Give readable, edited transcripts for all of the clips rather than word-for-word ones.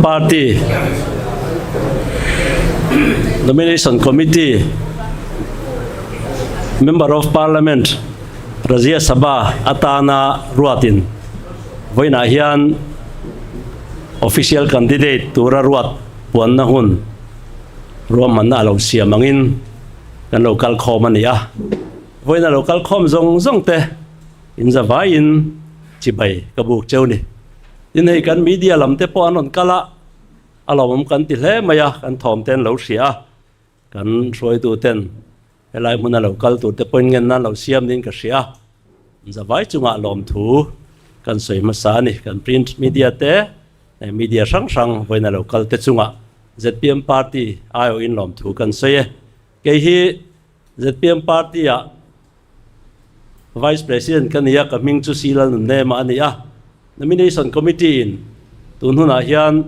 Party Nomination Committee Member of Parliament Rajya Sabha atana ruatin vawiinah hian official candidate tura ruat puanna hun ruahmanna a lo siam angin kan lo kal khawm a ni a. Vawiin a lo kal khawm zawng zawng te inzavaiin chibai ka buk cheu ni. Tin hei kan media lam te pawh an rawn kal a, a lawmawm kan ti hle mai a, kan thawm te an lo hria a, kan hruaitu ten helai hmuna lo kal tur te pawhin ngen nan lo siam niin ka hria a, zavai chungah lawmthu kan sawi hmasa a ni. Kan print media te leh media hrang hrang vawiin a lo kal te chungah zpm party aiawhin lawmthu kan sawi e. Kei hi zpm party ah Vice President ka ni a, ka hming chu Sila Nunnema a ni a. Nomination Committee in tun hunah hian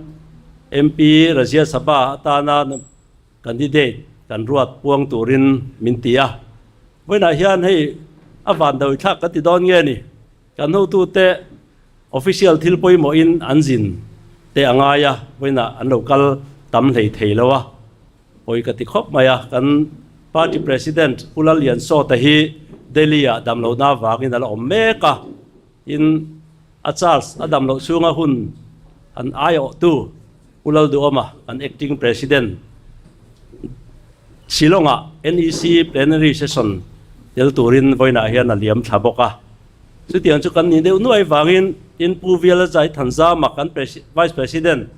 MP Rajya Sabha atana candidate kan ruat puang turin min ti a. Vawiinah hian hei a van dawih thlak kan ti dawn nge ni? Kan hotute official thil pawimawhin an zin te a ngai a, vawiinah an lo kal tam hlei thei lo a. Pawi ka ti khawp mai a, kan party president Pu Lalliansawta hi Delhi-ah damlohna avangin a la awm mek a, tin a Charles a damloh chhunga hun an aiawhtu Pu Lalduhawma kan acting president Shillong-ah NEC plenary session tel turin vawiinah hian a liam thla bawk a. Chutiang chu kan nih deuh nuai vangin tin Pu Vialajai Thanzama kan vice president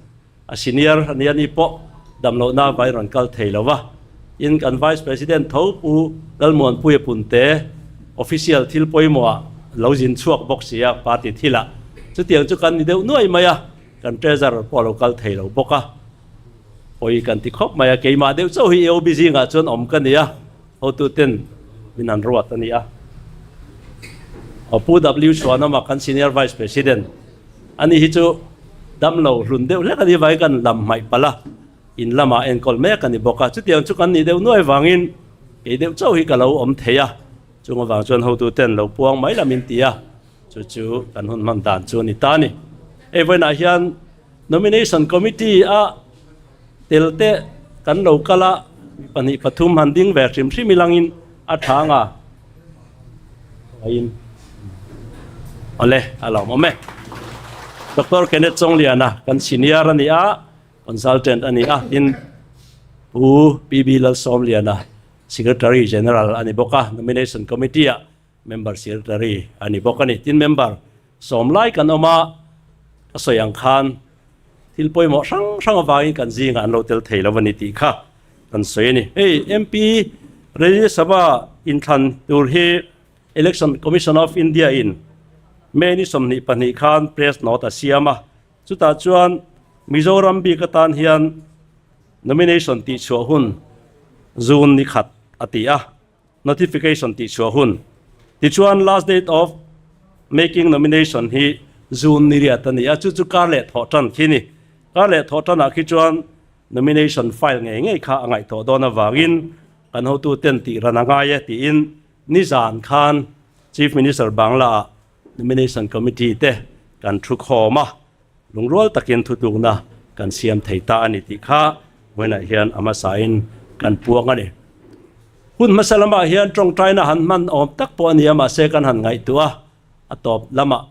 A senior a nia ni pawh damlohna vai rawn kal thei lo va, tin kan Vice President tho Pu Lalmuanpuia Punte official thil pawimawhah lo zin chhuak bawk si a party thilah chutiang chu kan ni deuh nuai mai a, kan Treasurer pawh a lo kal thei lo bawk a, pawi kan ti khawp mai a, keimah deuh chauh hi AOB zingah chuan awm ka ni a, hotuten min han ruat a ni a. Pu W Chhuanawma kan Senior Vice President Ani hi chu damlo hlun deuh hlek a ni vai kan lam hmaih palh a, in lamah enkawl mek a ni bawk a. Chutiang chu kan nih deuh nuai vangin kei deuh chauh hi ka lo awm thei a, chung avang chuan hotuten lo puang mai la min ti a, chu chu kan hun hman dan chu a ni ta a ni. Hei vawiinah hian Nomination Committee a tel te kan lo kal a, mi pahnih pathum han ding ve hrim hrim ilangin a tha anga. Aiin Awle a lawmawm e. Doctor Kenneth Chawngliana kan senior a ni a, consultant a ni a, tin Pu PB Lalsawmliana Secretary General a ni bawk a, Nomination Committee ah member secretary a ni bawk a ni. Tin member sawm lai kan awm a, ka sawi ang khan thil pawimawh hrang hrang avangin kan zingah an lo tel thei lo a ni tih kha kan sawi a ni. Hei MP Rajya Sabha inthlan tur hi Election Commission of India in May ni 22 khan press note a siam a, chutah chuan Mizoram bik atan hian nomination tihchhuah hun June ni khat a ti a, notification tihchhuah hun. Tichuan last date of making nomination hi June ni riat a ni a, chu chu kar leh thawh tan khi ni. Kar leh thawh tanah khi chuan nomination file ngei ngei kha a ngaihtuah dawn avangin kan hotu ten tih ran a ngai e tiin nizan khan Chief Minister Bangla ah nomination committee te kan thu khawm a, lungrual takin thutlukna kan siam thei ta a ni tih kha vawiinah hian a hmasain kan puang a ni. Hun hmasa lamah hian tawngtaina han hman awm tak pawh a ni a, mahse kan han ngaihtuah a, a tawp lamah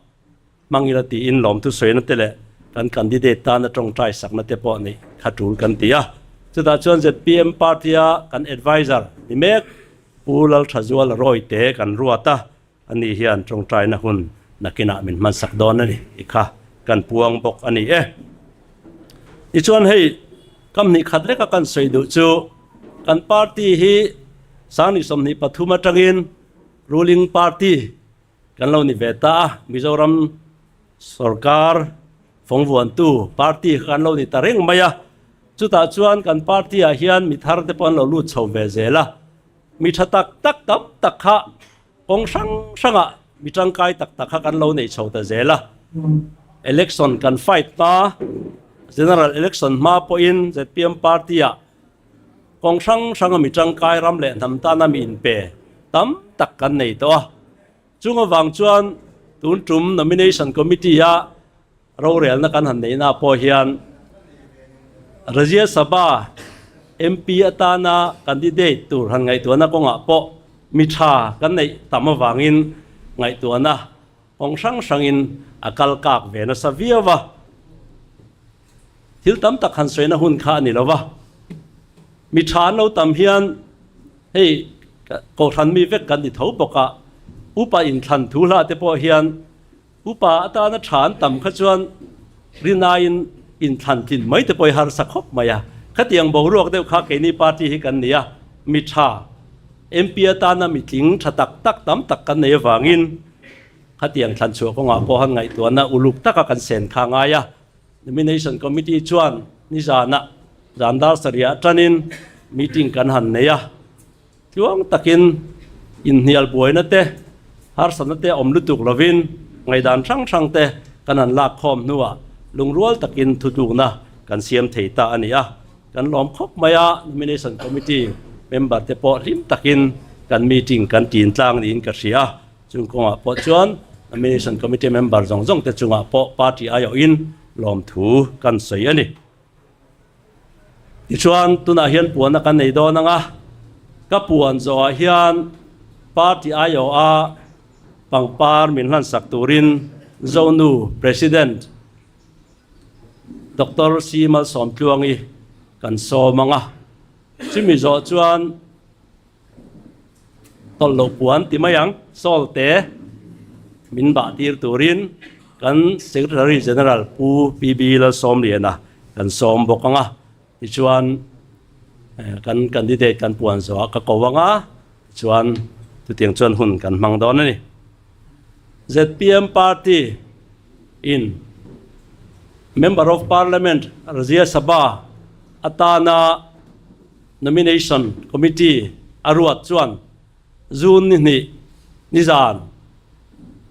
Hmang ila tiin lawmthu sawina te leh kan candidate tana tawngtai sakna te pawh nih kha tul kan ti a. Chutah chuan zpm party a kan adviser ni mek Pu Lalthazuala Rawite kan ruat a, ani hian tawngtaina hun nakinah min hmansak dawn a ni tih kha kan puang bawk a ni e. Tichuan hei kam hnih khat leka kan sawi duh chu kan party hi Sangni 23 atangin ruling party Kan lo ni ve ta a, Mizoram sorkar fawngvuantu party kha kan lo ni ta reng mai a, chutah chuan kan party ah hian mi thar te pawh an lo lut chho ve zel a, mi tha tak tak tam tak kha kawng hrang hrangah mi tangkai tak tak kha kan lo nei chho ta zel a, election kan fight hma, general election hma pawhin zpm party ah Kawng hrang hranga mi tangkai ram leh hnam tana mi inpe tam tak kan nei tawh a. Chung avang chuan tun tum Nomination Committee-a rorelna kan han neihna pawh hian Rajya Sabha MP atana candidate tur han ngaihtuahna kawngah pawh mi tha kan neih tam avangin ngaihtuahna kawng hrang hrangin a kal kak ve nasa viau a. Thil tam tak han sawina hun kha a ni lo va. Mi tha an lo tam hian hei kohhran mi vek kan ni tho bawk a, upa inthlan thu hla te pawh hian Upa atana tha an tam kha chuan rinaiin inthlan tlin mai te pawh hi harsa khawp mai a. Khatiang boruak deuh kha keini party hi kan ni a, mi tha, MP atana mi tling tha tak tak tam tak kan nei avangin khatiang thlan chhuah kawngah pawh han ngaihtuahna uluk taka kan sen kha a ngai a. Nomination Committee chuan nizanah zan dar sarih atanin meeting kan han nei a. Tluang takin inhnial buaina te, harsatna te awm lutuk lovin ngaihdan hrang hrang te kan han lak khawm hnuah lungrual takin thutlukna kan siam thei ta a ni a. Kan lawm khawp mai a, Nomination Committee member te pawh hlim takin kan meeting kan tin tlang niin ka hria. Chung kawngah pawh chuan Nomination Committee member zawng zawng te chungah pawh party aiawhin lawmthu kan sawi a ni. Tichuan tunah hian puanna kan nei dawn ang a, ka puan zawhah hian party aiawha pangpar min hlansak turin Zonu President Doctor C Malsawmtluangi kan sawm ang a, chumi zawh chuan Tawlh loh puan ti mai ang, Saul te min bah tir turin kan Secretary General Pu PB Lalsawmliana kan sawm bawk ang a, tichuan kan candidate kan puan zawhah ka ko ang a, tichuan chutiang chuan hun kan hmang dawn a ni. Zpm party in Member of Parliament Rajya Sabha atana Nomination Committee a ruat chuan June ni hnih nizan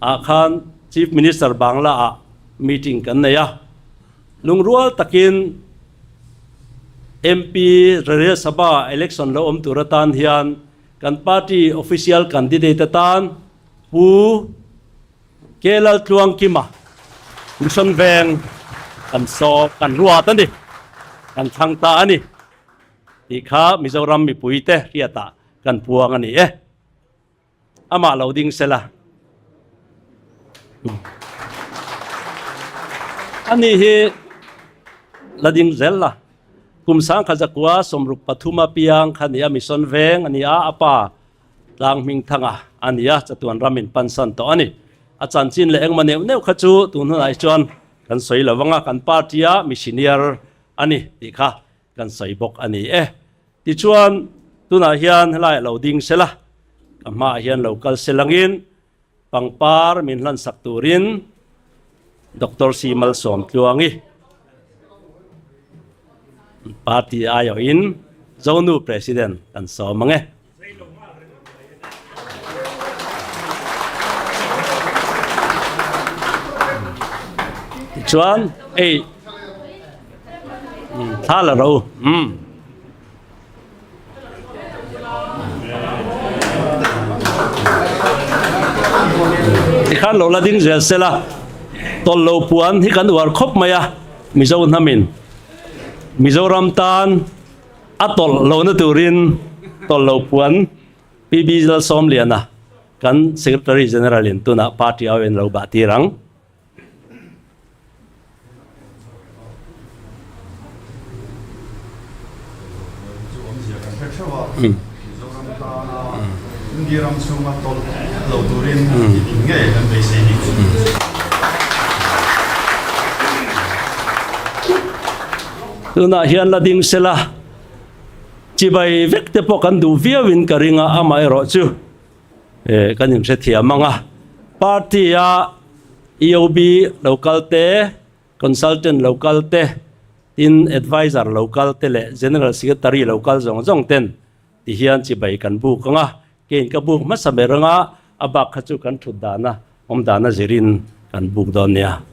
ah khan Chief Minister Bangla ah meeting kan nei a. Lungrual takin MP Rajya Sabha election lo awm tur atan hian kan party official candidate atan Pu Ke Laltluangkima Mission Veng kan saw kan ruat a ni, kan thlang ta a ni. Tih kha Mizoram mipuite hriatah kan puang a ni e. Amah lo ding sela. Ani hi la ding zel la. Kum sangkha zakua sawmruk pathuma piang kha ni a, Mission Veng a ni a, a pa Tlang Hmingthanga a ni a, chatuan ram in pansan tawh a ni. A chanchin leh engmah neuh neuh kha chu tun hunah hi chuan kan sawi lo vang a, kan party a missioner a ni tih kha kan sawi bawk a ni e. Tichuan, tunah hian helaiah lo ding sela, ka hmaah hian lo kal selangin pangpar min hlansak turin Doctor C Malsawmtluangi party aiawhin Zonu President kan sawm ang e. Tichuan ei thla la ro um Tikhan lo la ding zel sela tawlh lo puan hi kan uar khawp mai a Mizo hnamin Mizoram tan A tawlh lohna turin tawlh lo puan PB Lalsawmliana kan Secretary General in tunah party au in lo bah tir ang. Tunah hian la ding sela, chibai vek te pawh kan duh viau in ka ring a, amaherawh chu kan inhrethiam ang a. Party a EOB lo kal te, Consultant lo kal te, tin Adviser lo kal te leh General Secretary lo kal zawng zawng ten ti hian chibai kan buk ang a, keiin ka buk hmasa ber ang a, a bak kha chu kan thut dana awm dana zirin kan buk dawn nia.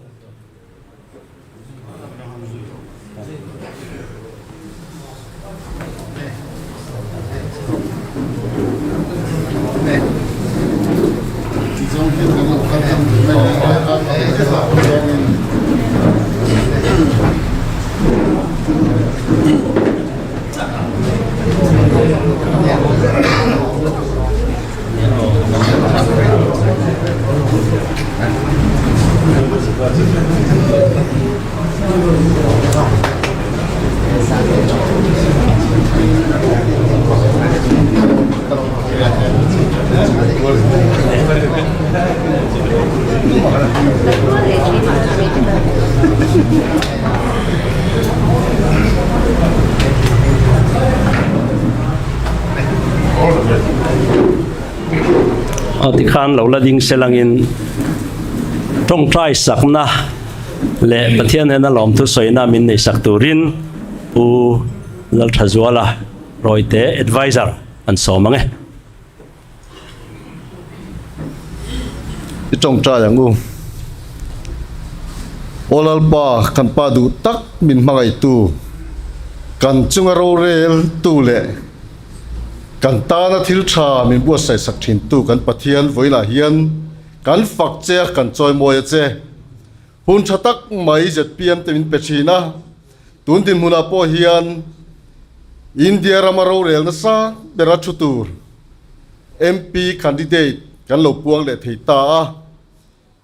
Aw tikhan lo la ding se langin tawngtai sakna leh Pathian hnena lawmthu sawina min nei sak turin Pu Lalthazuala Rawite Adviser an sawm ang e. I tawngtai ang u. Aw Lalpa, kan Pa duh tak min hmangaihtu, kan chunga rorel tu leh kan tana thil tha min buatsaih sak thin tu kan Pathian vawiinah hian kan fak che a, kan chawimawi a che. Hun tha tak mai zpm te min pe thin a, tun dinhmunah pawh hian India rama rorel nasa bera thu tur MP candidate kan lo puang leh thei ta a.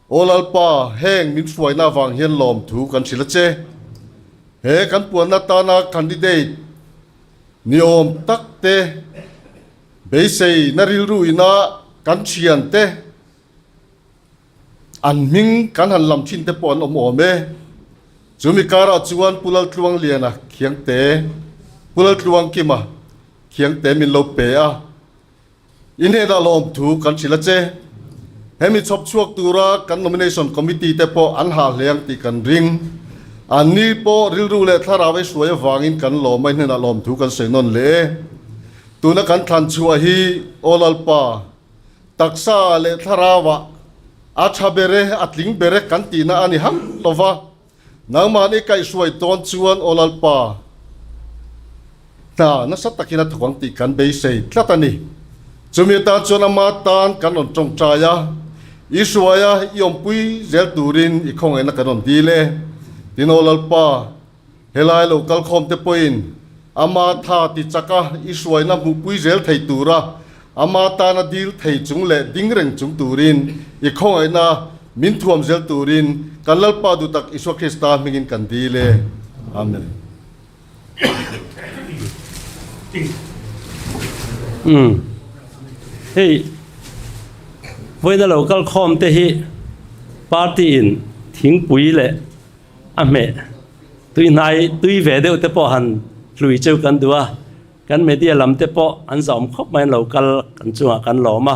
Aw Lalpa, heng min hruaina avang hian lawmthu kan hrilh a che. He kan puanna tana candidate ni awm tak te beisei na rilru ina kan thian te, An hming kan han lam thin te pawh an awm awm e. Chumi karah chuan Pu Laltluangliana Khiangte, Pu Laltluangkima Khiangte min lo pe a. I hnenah lawmthu kan hrilh a che. Hemi chhawp chhuak tura kan Nomination Committee te pawh an hah hle ang tih kan ring. An ni pawh rilru leh thlarau ei hruai avangin kan lawm a, i hnenah lawmthu kan sawi nawn leh e. Tuna kan thlan chhuah hi Aw Lalpa, Taksa leh thlarauah a tha ber e, a tling ber e kan tihna a ni hauh lo va. Nangmahni i kaihhruai dawn chuan Aw Lalpa, hna nasa takin a thawk ang tih kan beisei tlat a ni. Chumi atan chuan ama tan kan rawn tawngtai a, i hruai a, i awmpui zel turin i khawngaihna kan rawn dil e. Tin Aw Lalpa, Helai lo kalkhawmte pawhin ama tha ti chaka i hruaina hmuhpui zel thei tura ama tana dil thei chung leh ding reng chung turin i khawngaihna min thuam zel turin kan Lalpa duhtak Isua Krista hmingin kan dil e. Amen. Umm. Hei vawiina lo kalkhawmte hi party in thingpui leh A hmeh tui hnai tui ve deuh te pawh han hlui cheu kan duh a, kan media lam te pawh an zahawm khawp mai an lo kal kan chungah kan lawm a,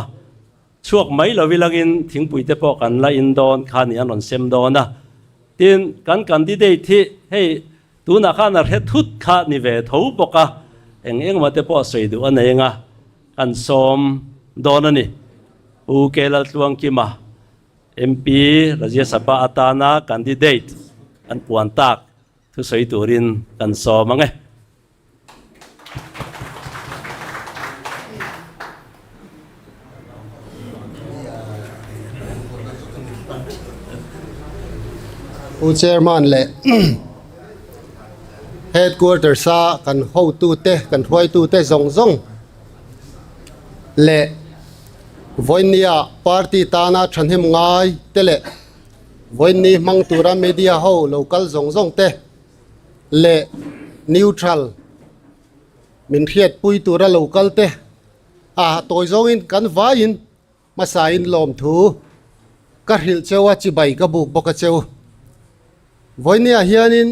chhuak mai lo ilangin thingpui te pawh kan la in dawn kha ni an rawn sem dawn a, tin kan candidate hi hei tunah khan a hre thut kha ni ve tho bawk a, eng engemaw te pawh sawi duh a nei anga kan sawm dawn a ni. U K Laltluangkima. MP Rajya Sabha atana candidate an puan tak thusawi turin kan sawm ang e. Pu Chairman leh Headquarters a kan hotute, kan hruaitute zawng zawng leh Vawinia party tana thahnem ngai te leh vawiinni hmang tura media ho lo kal zawng zawng te leh neutral min hriatpui tura lo kal te a tawi zawngin kan vaiin hmasain lawmthu ka hrilh cheu a chibai ka buk bawk a cheu. Vawinia hianin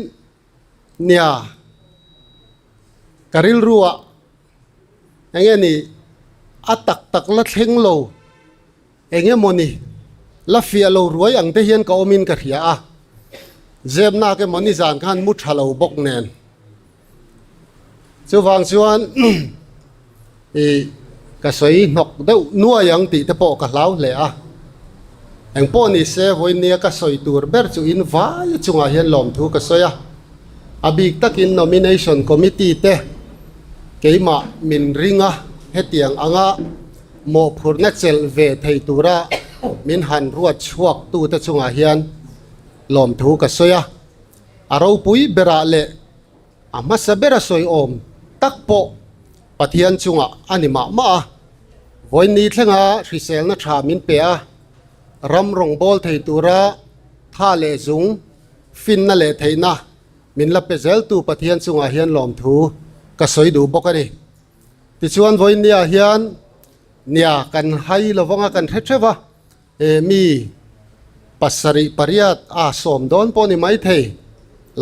nia ka rilruah Enge ni a tak tak la thleng lo, eng emaw ni la fiah lo ruai ang te hian ka awmin ka hria a, zepnak emaw nizan khan mu tha lo bawk nen. Chuvang chuan i ka sawi hnawk deuh nuai ang tih te pawh ka hlau hle a. Eng pawh ni se vawinia ka sawi tur ber chu in vai chungah hian lawmthu ka sawi a, a bik takin nomination committee te, Keimah min ring a, hetiang anga mawhphurhna chelh ve thei tura min han ruat chhuak tute chungah hian lawmthu ka sawi a. A ropui berah leh A hmasa bera sawi awm tak pawh Pathian chungah a ni mah mah a. Vawiin thlenga hriselna tha min pe a, ram rawngbâwl thei tura tha leh zung, finna leh theihna min la pe zeltu Pathian chungah hian lawmthu ka sawi duh bawk a ni. Tichuan vawiinniah hian nia kan hai lovanga kan hre theuh a, he mi pasarih pariat a sawm dawn pawh ni maithei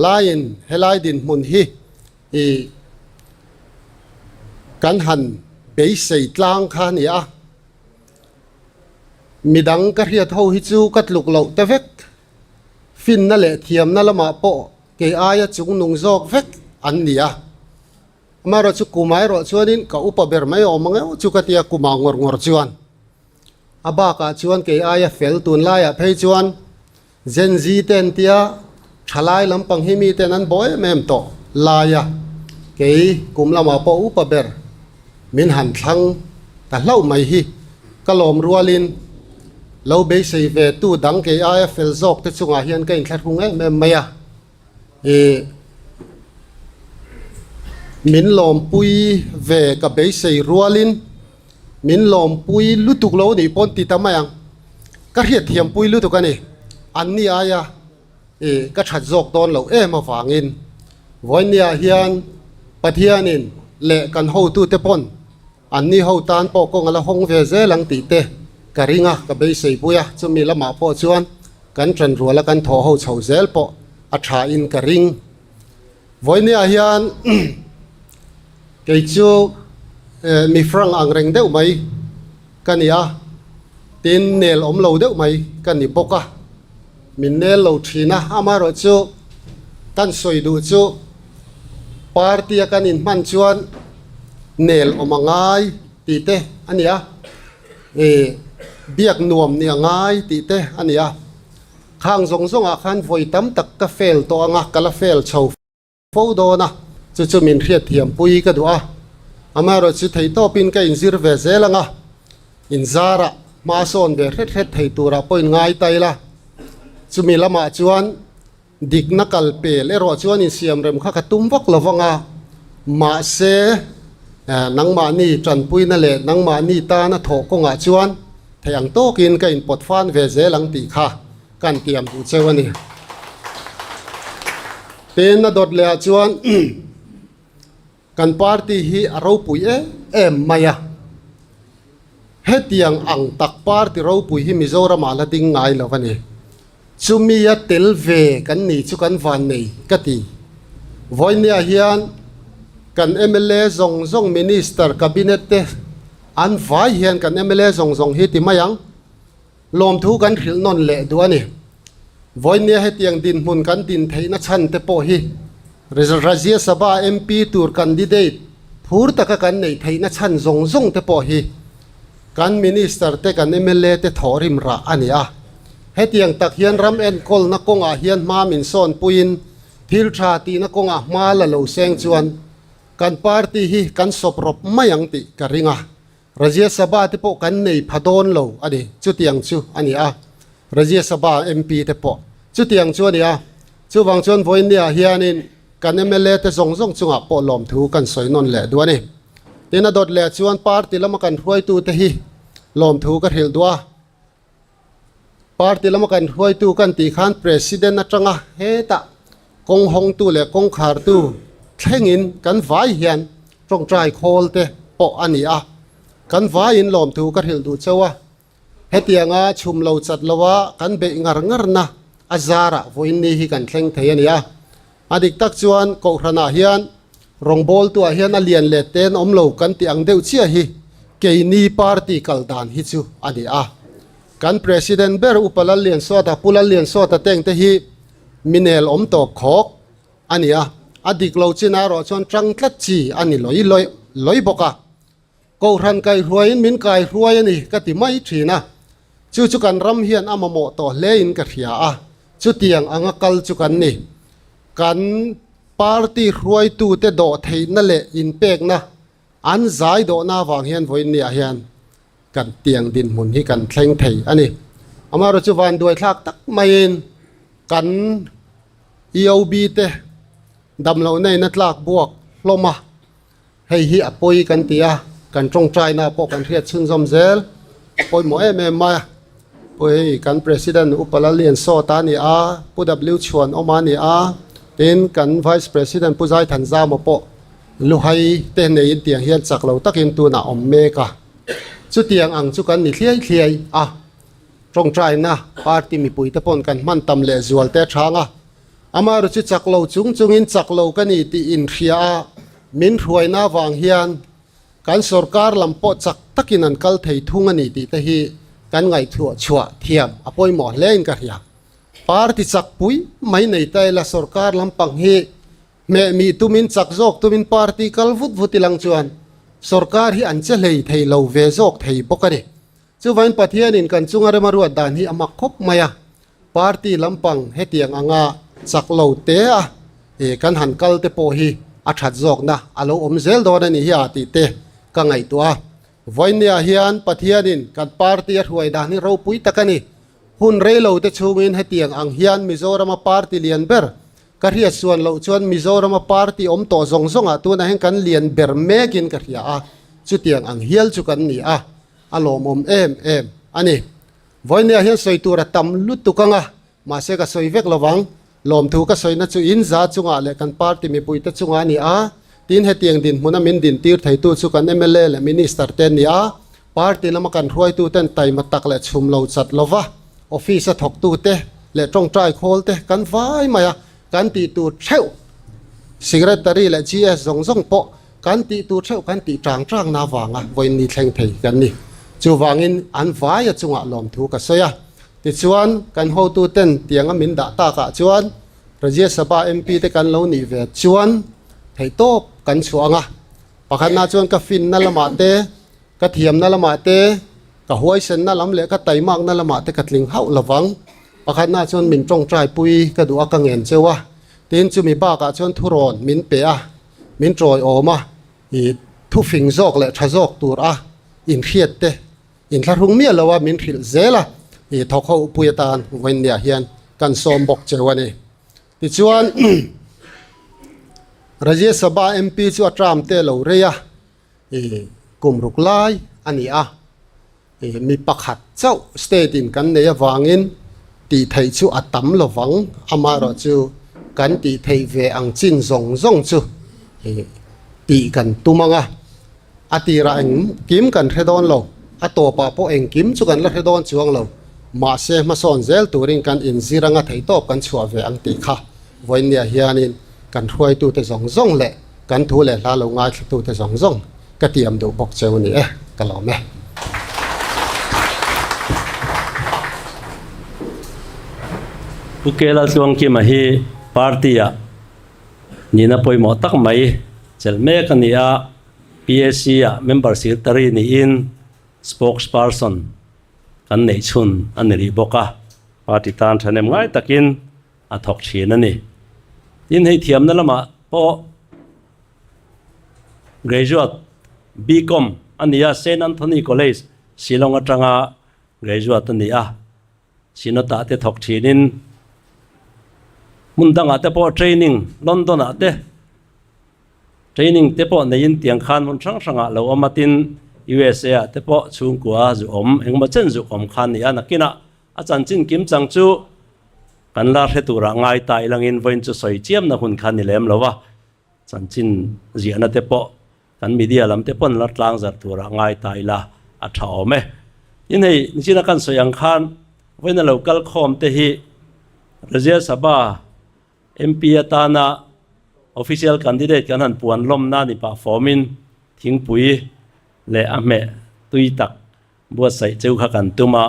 laiin helai dinhmun hi i kan han beisei tlang kha a ni a. Midang ka hriat ho hi chu ka tluk loh te vek, finna leh thiamna lamah pawh kei aia chungnung zawk vek an ni a. Amaherawh chu kumah erawh chuanin ka upa ber mai awm ang eu chu ka tia kumah ngawr ngawr chuan. A bakah chuan kei aia fel tunlaiah phei chuan Gen Z te an tia thalai lampang hi miten an bawh em em tawh laia kei kum lamah pawh upa ber min han thlang ta hlauh mai hi ka lawm rualin lo beisei ve tu dang kei aia fel zawk te chungah hian ka inthlahrung em em mai a. Ih min lawmpui ve ka beisei rualin min lawmpui lutuk lo nih pawn ti ta mai ang. Ka hriatthiampui lutuk a ni. Anni aia ih ka that zawk dawn loh em avangin vawinia hian Pathianin leh kan hotute pawn anni ho tan pawh kawng a la hawng ve zel ang tih te ka ring a, ka beisei pui a, chumi lamah pawh chuan kan ṭanrual a kan thawh ho chho zel pawh a ṭha in ka ring. Vawinia hian kei chu mi frank ang reng deuh mai ka ni a, tin nel awm lo deuh mai ka ni bawk a, min nel lo ṭhin a, amaherawhchu kan sawi duh chu party a kan inhman chuan nel awm a ngai tih te a ni a, ih biak nuam nih a ngai tih te a ni a, khang zawng zawngah khan vawi tam tak ka fail tawh ang a, ka la fail chho fo dawn a, chu chu min hriatthiam pui ka duh a, amaherawhchu theihtawpin ka inzir ve zel ang a, inzarah hma sawn ve hret hret thei turah pawh inngai ta ila, chumi lamah chuan. Dikna kal pel erawh chuan insiamrem kha ka tum vak lo vang a, mahse nangmahni tanpuina leh nangmahni tana thawh kawngah chuan theih ang tawkin ka inpawt fan ve zel ang tih kha kan tiam duh cheu a ni. Tin, a dawt lehah chuan Kan party hi a ropui em em mai a, hetiang ang tak party ropui hi Mizoramah la ding ngai lo a ni. Chumi a tel ve kan ni chu kan van nei ka ti. Vawinia hian kan mla zawng zawng minister cabinet te an vai hian kan mla zawng zawng hi ti mai ang. Lawmthu kan hrilh nawn leh duh a ni. Vawinia hetiang dinhmun kan din theihna chhan te pawh hi Rajya Sabha MP tur candidate phur taka kan neih theihna chhan zawng zawng te pawh hi kan Minister te kan mla te thawhrim rah a ni a. Hetiang tak hian ram enkawlna kawngah hian hma min sawn puiin thil tha tihna kawngah hma la lo seng chuan kan party hi kan sawp rawp mai ang tih ka ring a. Rajya Sabha te pawh kan nei pha dawn lo a ni, chutiang chu a ni a, Rajya Sabha MP te pawh chutiang chu a ni a, chuvang chuan vawiinniah hianin kan mla te zawng zawng chungah pawh lawmthu kan sawi nawn leh duh a ni. Tin a dawt leh chuan party lama kan hruaitu te hi lawmthu ka hrilh duh a, party lama kan hruaitu kan tih khan President atanga hetah kawng hawngtu leh kawng khartu thlengin kan vai hian Tawngtai khawl te pawh a ni a, kan vaiin lawmthu ka hrilh duh chauh a, hetianga chhum lo chat loa kan beih ngar ngarna a zarah vawiin ni hi kan thleng thei a ni a. A dik tak chuan Kohhranah hian rawngbawltuah hian a lian leh ten awm lo kan tih ang deuh chiah hi keini party kal dan hi chu a ni a. Kan President ber Upa Lalliansawta, Pu Lalliansawta tengte hi minel awm tawp khawk a ni a, a dik lo chin erawh chuan tang tlat chi a ni lawih lawih lawih bawk a. Kohhran kaihruaiin min kaihruai a ni ka ti mai thin a, chu chu kan ram hian a mamawh tawh hlein ka hria a, chutiang anga kal chu kan ni. Kan party hruaitute dawh theihna leh inpekna an zai dawhna avang hian vawiinniah hian kan tiang dinhmun hi kan thleng thei a ni. Amaherawhchu chu vanduaithlak tak maiin kan EOB te. Damlohna in a tlak buak hlawm a, hei hi a pawi kan ti a, kan tawngtaina pawh kan hriat chhunzawm zel pawimawh em em mai a. Pu hei kan President Upa Lallian Sawta a ni a, Pu W Chhuanawma a ni a, tin kan Vice President Pu Zaithanzama pawh luhai te neiin tiang hian chak lo takin tunah awm mek a. Chutiang ang chu kan ni thliai thliai a, tawngtaina party mipuite pawn kan hman tam leh zual te a chhang a. Amaherawh chu chak lo chung chungin chak lo ka ni tih inhria a, min hruaina avang hian kan sorkar lam pawh chak takin an kal thei thung a ni tih te hi kan ngaihtuah chhuah thiam a pawimawh hle in ka hria. Party chak pui mai nei ta ila sorkar lampang hi hmeh mih tumin chak zawk tumin party kal vut vut ilang chuan sorkar hi an che hlei thei lo ve zawk thei bawk a ni. Chuvain Pathianin kan chunga rema ruat dan hi a mak khawp mai a, party lampang hetiang anga chak lo te a kan han kal te pawh hi a that zawkna a lo awm zel dawn a ni hi a tih te ka ngaihtuah a. Vawinia hian Pathianin kan party a hruai dan hi ropui tak a ni. Hun rei lo te chhungin hetiang ang hian Mizorama party lian ber ka hriat suan loh chuan Mizorama party awm tawh zawng zawngah tunah hian kan lian ber mekin ka hria a, chutiang ang hial chu kan ni a. A lawmawm em em a ni. Vawinia hian sawi tur a tam lutuk ang a, mahse ka sawi vek lovang. Lawmthu ka sawina chu in za chungah leh kan party mipuite chungah a ni a, tin hetiang dinhmuna min dintir theitu chu kan mla leh minister te an ni a, party lama kan hruaituten taima tak leh chhum lo chat lova office a thawktute leh tawngtai khawl te kan vai mai a, kan tih tur theuh secretary leh GS zawng zawng pawh Kan tih tur theuh kan tih tang tang na vanga vawiin ni thleng thei kan ni. Chuvangin an vaia chungah lawmthu ka sawi a. Tichuan kan hotu ten tianga min dah takah chuan Rajya Sabha MP te kan lo nih ve chuan theihtawp kan chhuah ang a. Pakhatna chuan ka finna lamah te, ka thiamna lamah te, ka huaisenna lam leh ka taimakna lamah te ka tling hauh lovang. Pakhatna chuan min tawngtai pui ka duh a ka ngen cheu a. Tin chumi bakah chuan thurawn min pe a. Min tawi awm a, i thufing zawk leh tha zawk tur a inhriat te inthlahrung miah lo a min hrilh zel a, i thawk ho pui atan vawiinniah hian kan sawm bawk cheu a ni. Tichuan Rajya Sabha MP chu a term te lo rei a, i kum ruk lai a ni a, i mi pakhat chauh state in kan nei avangin tih theih chu a tam lovang, amaherawh chu kan tih theih ve ang chin zawng zawng chu i tih kan tum ang a, a tirah engkim kan hre dawn lo, a tawpah pawh engkim chu kan la hre dawn chuang lo, mahse hmasawn zel turin kan inzir anga theihtawp kan chhuah ve ang tih kha vawiinniah hianin kan hruaitute zawng zawng leh Kan thu leh hla lo ngaithlatute zawng zawng ka tiam duh bawk cheu ni e, ka lawm e. Pu Kela Tluangkima hi party-ah nihna pawimawh tak mai chelh mek a ni a, PAC-ah member secretary niin spokesperson kan neih chhun a ni rih bawk a, party tan thahnem ngai takin a thawk thin a ni. Tin, hei thiamna lamah pawh graduate BCom a ni a, Saint Anthony College, Shillong atanga graduate a ni a. Synod-ah te thawk thinin hmun dangah te pawh training London-ah te training te pawh neiin tiang khan hmun hrang hrangah lo awm a, tin USA-ah te pawh chhungkua zu awm engemaw chen zuk awm kha a ni a, nakinah A chanchin kim chang chu kan la hre turah ngai ta ilangin vawiin chu sawi chiamna hun kha ni lem lo a, chanchin ziahna te pawh kan media lam te pawn la tlang zarh turah ngai ta ila a tha awm e. Tin hei nichina kan sawi ang khan vawiin a lo kal khawm te hi Rajya Sabha MP atana official candidate kan han puan lawmna ni pah fawmin thingpui leh a hmeh tui tak Buatsaih cheu kha kan tum a,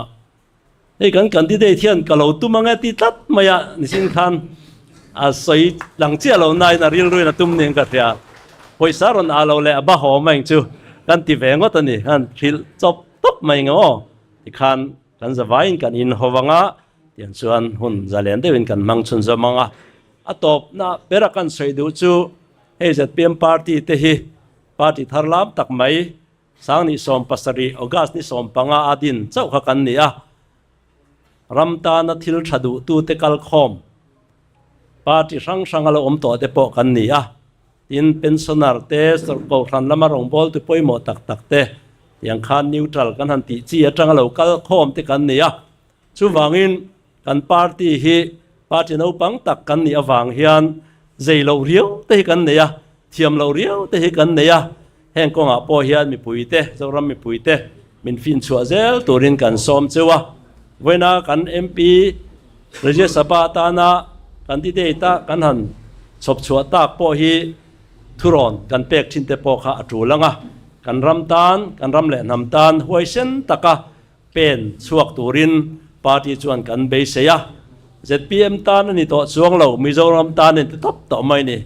hei kan candidate hian ka lo tum ang e ti tlat mai a, nisin khan a sawi lang chiah lo nain a rilruin a tum niin ka hria. Pawisa rawn ah lo leh a ba haw mai ang chu kan ti ve ngawt a ni, han hrilh chawp tawp mai ang aw tikhan kan zavaiin kan inhaw ang a, tiang chuan hun zalen deuhin kan hmang chhunzawm ang a. A tawpna bera kan sawi duh chu hei zpm party te hi party thar lam tak mai, Sangni 17, August ni 15 a din chauh kha kan ni a, ram tana thil tha duhtute kalkhawm Party hrang hranga lo awm tawh te pawh kan ni a. Tin, pensioner te, kohhran lama rawngbawltu pawimawh tak tak te, tiang khan neutral kan han tih chi atanga lo kal khawm te kan ni a. Chuvangin kan party hi party naupang tak kan nih avang hian zei loh riau te hi kan nei a, thiam loh riau te hi kan nei a. Heng kawngah pawh hian mipuite, Zoram mipuite min finchhuah zel turin kan sawm cheu a. Vawiina kan MP Rajya Sabha atana candidate a kan han chhawp chhuah tak pawh hi thurawn kan pek thin te pawh kha a tul ang a. Kan ram tan, kan ram leh hnam tan huaisen taka pen chhuak turin party chuan kan beisei a. Zpm tan a ni tawh chuang lo, Mizoram tan a ni tawp tawh mai ni.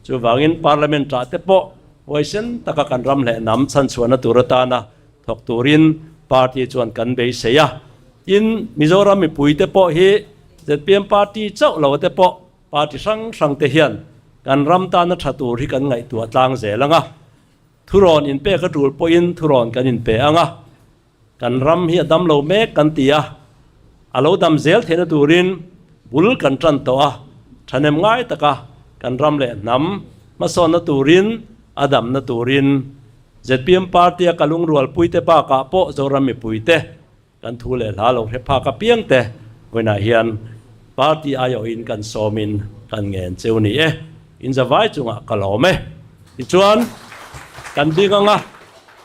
Chuvangin Parliament tah te pawh huaisen taka kan ram leh hnam chhanchhuahna tur atana thawk turin party chuan kan beisei a. Tin, Mizoram mipuite pawh hi zpm party chauh lo te pawh party hrang hrang te hian kan ram tana tha tur hi kan ngaihtuah tlang zel ang a. Thurawn inpek a tul pawhin thurawn kan inpe ang a. Kan ram hi a dam lo mek kan ti a, a lo dam zel theihna turin bul kan tan tawh a, thahnem ngai taka kan ram leh hnam hmasawnna turin a damna turin zpm party a ka lungrualpuite bakah pawh Zoram mipuite kan thu leh hla lo hre phak apiangte vawiinah hian party aiawhin kan sawmin kan ngen cheu ni e. Inzavai chungah ka lawm e. Tichuan kan ding ang a.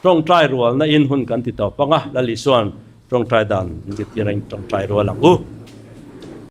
Tawngtai rualna in hun kan ti tawp ang a, Lal Isua'n tawngtai dan min ti tir a in tawngtai rual ang u.